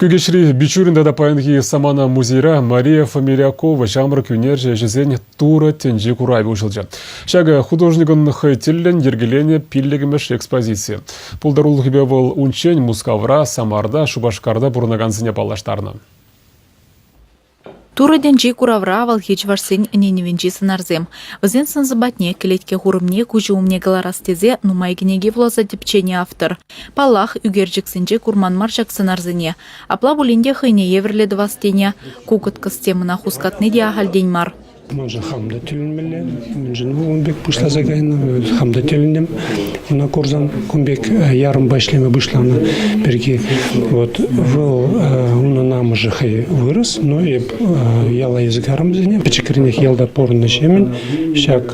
Кӳкеҫри Бичурин тата паянхи самана музейра Мария Фомирякова ҫамрӑк ӳнерҫӗ ӗҫӗсен Турӑ тӗнчи куравӗ уҫӑлчӗ. Ҫакӑ художникӑн хӑй тӗллӗн йӗркеленӗ пиллӗкмӗш экспозици. Пултарулӑхӗпе вӑл унччен Мускавра, Самарта, Шупашкарта пурӑнакансене паллаштарнӑ. Турӑ тӗнчи куравра авалхи чӑвашсен ӗненӗвӗнчи сӑнарсем. Вӗсен сӑн-сӑпатне, кӗлетке хурӑмне куҫӗ умне кӑларас тесе нумай кӗнеке вуласа тӗпченӗ автор. Паллах, ӳкерчӗксенче курман мар ҫак сӑнарсене. Апла пулин те хӑйне евӗрлӗ тӑвас тенӗ. Ку кӑткӑс темӑна хускатни те ахальтен мар. Маншӑн хам та тӗлӗнмелле. Мӗншӗн ун пек пуҫласа кайнӑ, хам та тӗлӗнтӗм. Ӑна курсан кун пек ярӑмпа ӗҫлеме пуҫланӑ пирки. Вот вӑл унӑн амӑшӗ хӑй вырӑс, но эп яла илсе карӑм вӗсене. Пӗчӗкренех ялта пурӑннӑ ҫемӗн ҫак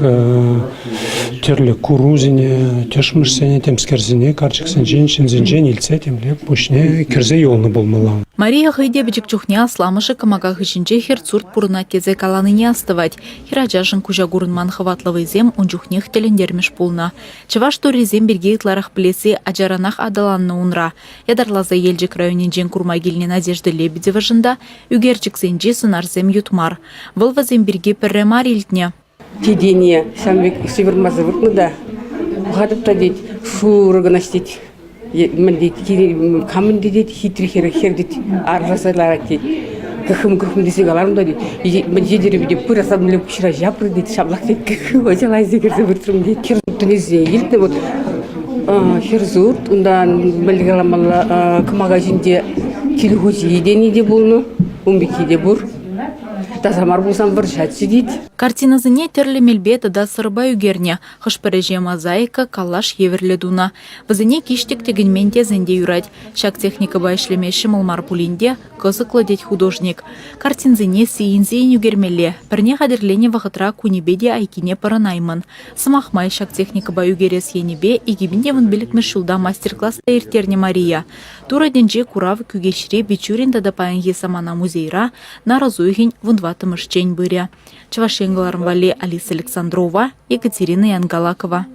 тӗрлӗ курусене, тӗшмӗшсене, темскерсене карчӑксенчен, ҫынсенчен илтсе темле пуҫне кӗрсе юлнӑ пулмалла. Мария хӑй те пӗчӗк чухне асламӑшӗ кӑмака хыҫӗнче хӗрт-сурт пурӑнать тесе каланине астӑвать. Хӗрачашӑн куҫа курӑнман хӑватлӑ вӑйсем ун чухнех тӗлӗнтермӗш пулнӑ. Чӑваш туррисем пирки ытларах пӗлесси ачаранах аталаннӑ унра. Ятарласа Елчӗк районӗнчен курма килнӗ Надежда Лебедевӑшӑн та ӳкерчӗксенчи сӑнарсем ют мар. Вӑл вӗсем пирки пӗрре мар илтнӗ. Тетене ҫавӑн пек ҫывӑрмаса выртнӑ та пӑхатӑп та тет, шурӑ кӑна ҫитет. Мӗн тет, камӑн тет, хитре хӗр, хӗр тет, арласа ларать тет. Кӑхӑм-кӑхӑм тесе каларӑм та тет. Мӗн йӗтӗрӗпе те пыраса мӗнле пуҫра ҫапрӗ тет, ҫаплах тет, кӑхӑм ача кӗрсе выртрӑм тет. Хӗр тӗнесе илтнӗ вот хӗр сурт, унтан мӗнле каламалла, кӑмака ҫинче кил хуҫи тени те пулнӑ, ун пекки те пур. Таса мар пулсан вӑрҫать сидит. Картинӑсене тӗрлӗ мелпе тата сӑрӑпа ӳкернӗ. Хӑш-пӗр ӗҫе мозаика, коллаж евӗрлӗ тунӑ. Вӗсене киҫтӗк тӗкӗнмен тесен те юрать. Ҫак техникӑпа ӗҫлеме ҫӑмӑл мар пулин те, кӑсӑклӑ тет художник. Картинсене сийӗн-сийӗн ӳкермелле. Пӗрне хатӗрленӗ вӑхӑтра кунӗпе те айккине пӑрӑнаймӑн. Сӑмах май, ҫак техникӑпа ӳкерес енӗпе 2015 ҫулта мастер-класс та ирттернӗ Мария. Турӑ тӗнчи курав Кӳкеҫри Бичурин тата паянхи самана музейра нарӑс уйӑхӗн вунтӑваттӑмӗшчен пырӗ. Чӑваш Ен кӑларӑм валли Алиса Александрова, Екатерина Янгалакова.